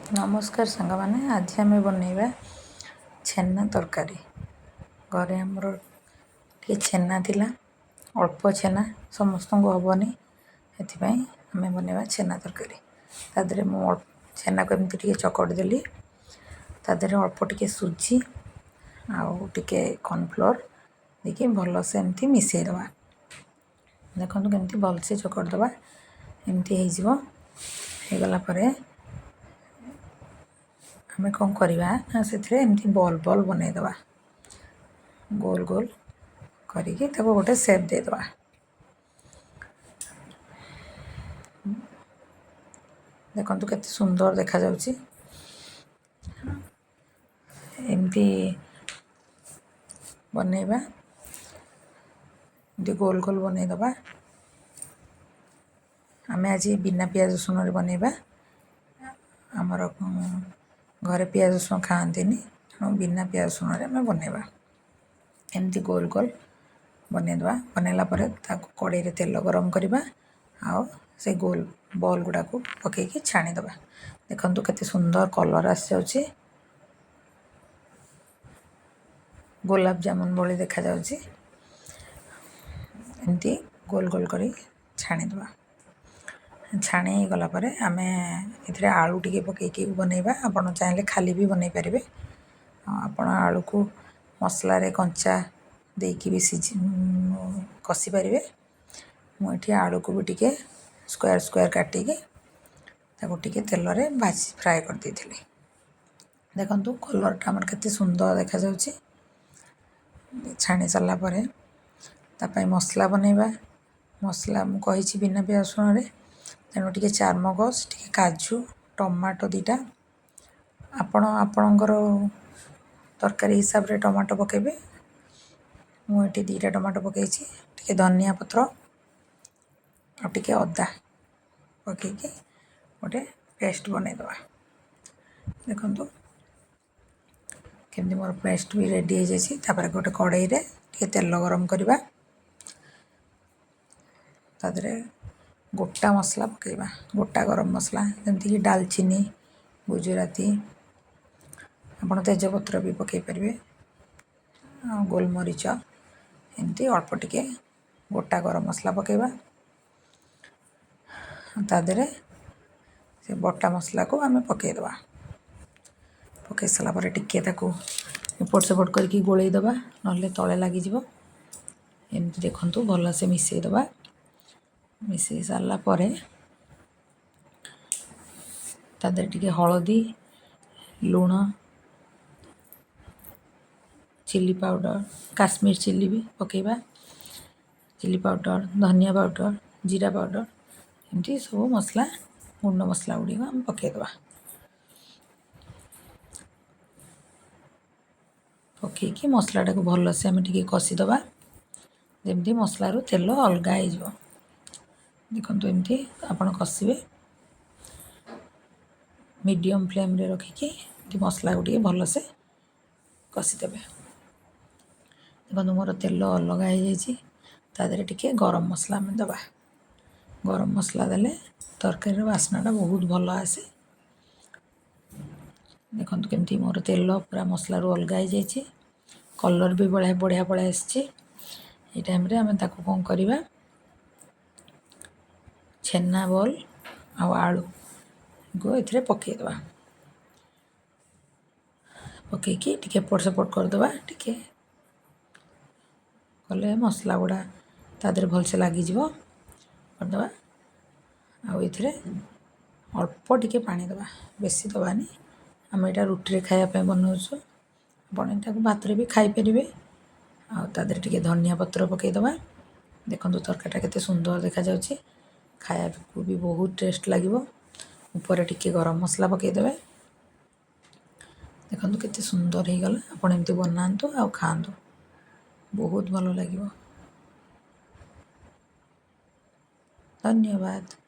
ନମସ୍କାର ସାଙ୍ଗମାନେ, ଆଜି ଆମେ ବନେଇବା ଛେନା ତରକାରୀ। ଘରେ ଆମର ଟିକେ ଛେନା ଥିଲା, ଅଳ୍ପ ଛେନା, ସମସ୍ତଙ୍କୁ ହେବନି, ସେଥିପାଇଁ ଆମେ ବନେଇବା ଛେନା ତରକାରୀ। ତା ଦେହରେ ମୁଁ ଛେନାକୁ ଏମିତି ଟିକେ ଚକଟି ଦେଲି। ତା ଦେହରେ ଅଳ୍ପ ଟିକେ ସୁଜି ଆଉ ଟିକେ କର୍ଣ୍ଣଫ୍ଲୋର୍ ଦେଇକି ଭଲସେ ଏମିତି ମିଶାଇଦେବା। ଦେଖନ୍ତୁ କେମିତି ଭଲସେ ଚକଟି ଦେବା, ଏମିତି ହେଇଯିବ। ହେଇଗଲା ପରେ ଆମେ କ'ଣ କରିବା ନା ସେଥିରେ ଏମିତି ବଲ୍ ବଲ୍ ବନେଇଦେବା, ଗୋଲ ଗୋଲ କରିକି ତାକୁ ଗୋଟେ ସେପ୍ ଦେଇଦେବା। ଦେଖନ୍ତୁ କେତେ ସୁନ୍ଦର ଦେଖାଯାଉଛି। ଏମିତି ବନେଇବା, ଏମିତି ଗୋଲ ଗୋଲ ବନେଇଦେବା। ଆମେ ଆଜି ବିନା ପିଆଜ ରସୁଣରେ ବନେଇବା। ଆମର ଘରେ ପିଆଜ ରସୁଣ ଖାଆନ୍ତିନି, ତେଣୁ ବିନା ପିଆଜ ରସୁଣରେ ଆମେ ବନେଇବା। ଏମିତି ଗୋଲ ଗୋଲ ବନେଇଦେବା। ବନେଇଲା ପରେ ତାକୁ କଡ଼େଇରେ ତେଲ ଗରମ କରିବା ଆଉ ସେ ଗୋଲ ବଲ୍ ଗୁଡ଼ାକୁ ପକାଇକି ଛାଣିଦେବା। ଦେଖନ୍ତୁ କେତେ ସୁନ୍ଦର କଲର୍ ଆସିଯାଉଛି, ଗୋଲାପ ଜାମୁନ ଭଳି ଦେଖାଯାଉଛି। ଏମିତି ଗୋଲ ଗୋଲ କରି ଛାଣିଦେବା। ଛାଣି ହେଇଗଲା ପରେ ଆମେ ଏଥିରେ ଆଳୁ ଟିକେ ପକାଇକି ବନେଇବା। ଆପଣ ଚାହିଁଲେ ଖାଲି ବି ବନେଇ ପାରିବେ। ଆପଣ ଆଳୁକୁ ମସଲାରେ କଞ୍ଚା ଦେଇକି ବି ସିଝି କଷି ପାରିବେ। ମୁଁ ଏଠି ଆଳୁକୁ ବି ଟିକେ ସ୍କୋୟାର ସ୍କୋୟାର କାଟିକି ତାକୁ ଟିକେ ତେଲରେ ଭାଜି ଫ୍ରାଏ କରିଦେଇଥିଲି। ଦେଖନ୍ତୁ କଲର୍ଟା ଆମର କେତେ ସୁନ୍ଦର ଦେଖାଯାଉଛି। ଛାଣି ସାରିଲା ପରେ ତା ପାଇଁ ମସଲା ବନେଇବା। ମସଲା ମୁଁ କହିଛି ବିନା ପିଆଜ ରସୁଣରେ, ତେଣୁ ଟିକେ ଚାରମଗଜ, ଟିକେ କାଜୁ, ଟମାଟୋ ଦୁଇଟା, ଆପଣ ଆପଣଙ୍କର ତରକାରୀ ହିସାବରେ ଟମାଟୋ ପକାଇବେ। ମୁଁ ଏଠି ଦୁଇଟା ଟମାଟୋ ପକାଇଛି। ଟିକେ ଧନିଆ ପତ୍ର ଆଉ ଟିକେ ଅଦା ପକାଇକି ଗୋଟେ ପେଷ୍ଟ ବନେଇଦେବା। ଦେଖନ୍ତୁ କେମିତି ମୋର ପେଷ୍ଟ ବି ରେଡ଼ି ହେଇଯାଇଛି। ତାପରେ ଗୋଟେ କଡ଼େଇରେ ଟିକେ ତେଲ ଗରମ କରିବା। ତା ଦେହରେ ଗୋଟା ମସଲା ପକାଇବା, ଗୋଟା ଗରମ ମସଲା, ଯେମିତିକି ଡାଲଚିନି, ଗୁଜୁରାତି, ଆପଣ ତେଜପତ୍ର ବି ପକାଇ ପାରିବେ, ଆଉ ଗୋଲମରିଚ, ଏମିତି ଅଳ୍ପ ଟିକେ ଗୋଟା ଗରମ ମସଲା ପକାଇବା। ତା ଦେହରେ ସେ ବଟା ମସଲାକୁ ଆମେ ପକାଇଦେବା। ପକାଇ ସାରିଲା ପରେ ଟିକେ ତାକୁ ଏପଟ ସେପଟ କରିକି ଗୋଳେଇ ଦେବା, ନହେଲେ ତଳେ ଲାଗିଯିବ। ଏମିତି ଦେଖନ୍ତୁ ଭଲସେ ମିଶାଇଦେବା। ମିଶାଇ ସାରିଲା ପରେ ତା ଦେହରେ ଟିକେ ହଳଦୀ, ଲୁଣ, ଚିଲି ପାଉଡ଼ର, କାଶ୍ମୀର ଚିଲି ବି ପକାଇବା, ଚିଲି ପାଉଡ଼ର, ଧନିଆ ପାଉଡ଼ର, ଜିରା ପାଉଡ଼ର, ଏମିତି ସବୁ ମସଲା, ଗୁଣ୍ଡ ମସଲା ଗୁଡ଼ିକ ଆମେ ପକାଇଦେବା। ପକାଇକି ମସଲାଟାକୁ ଭଲସେ ଆମେ ଟିକେ କଷିଦେବା, ଯେମିତି ମସଲାରୁ ତେଲ ଅଲଗା ହେଇଯିବ। ଦେଖନ୍ତୁ ଏମିତି ଆପଣ କଷିବେ, ମିଡ଼ିୟମ୍ ଫ୍ଲେମ୍ରେ ରଖିକି ଏମିତି ମସଲାକୁ ଟିକେ ଭଲସେ କଷିଦେବେ। ଦେଖନ୍ତୁ ମୋର ତେଲ ଅଲଗା ହେଇଯାଇଛି। ତା ଦେହରେ ଟିକେ ଗରମ ମସଲା ଆମେ ଦେବା। ଗରମ ମସଲା ଦେଲେ ତରକାରୀର ବାସ୍ନାଟା ବହୁତ ଭଲ ଆସେ। ଦେଖନ୍ତୁ କେମିତି ମୋର ତେଲ ପୁରା ମସଲାରୁ ଅଲଗା ହେଇଯାଇଛି, କଲର୍ ବି ବଢ଼ିଆ ବଢ଼ିଆ ପଳେଇ ଆସିଛି। ଏଇ ଟାଇମ୍ରେ ଆମେ ତାକୁ କ'ଣ କରିବା, ଛେନା ବଲ୍ ଆଉ ଆଳୁକୁ ଏଥିରେ ପକାଇଦେବା। ପକାଇକି ଟିକେ ଏପଟ ସେପଟ କରିଦେବା। ଟିକେ କଲେ ମସଲା ଗୁଡ଼ା ତା ଦେହରେ ଭଲସେ ଲାଗିଯିବ। କରିଦେବା। ଆଉ ଏଥିରେ ଅଳ୍ପ ଟିକେ ପାଣି ଦେବା, ବେଶୀ ଦେବାନି। ଆମେ ଏଇଟା ରୁଟିରେ ଖାଇବା ପାଇଁ ବନାଉଛୁ, ଆପଣ ଏଟାକୁ ଭାତରେ ବି ଖାଇପାରିବେ। ଆଉ ତା ଦେହରେ ଟିକେ ଧନିଆ ପତ୍ର ପକାଇଦେବା। ଦେଖନ୍ତୁ ତରକାରୀଟା କେତେ ସୁନ୍ଦର ଦେଖାଯାଉଛି, ଖାଇବାକୁ ବି ବହୁତ ଟେଷ୍ଟ ଲାଗିବ। ଉପରେ ଟିକେ ଗରମ ମସଲା ପକାଇଦେବେ। ଦେଖନ୍ତୁ କେତେ ସୁନ୍ଦର ହେଇଗଲା। ଆପଣ ଏମିତି ବନାନ୍ତୁ ଆଉ ଖାଆନ୍ତୁ, ବହୁତ ଭଲ ଲାଗିବ। ଧନ୍ୟବାଦ।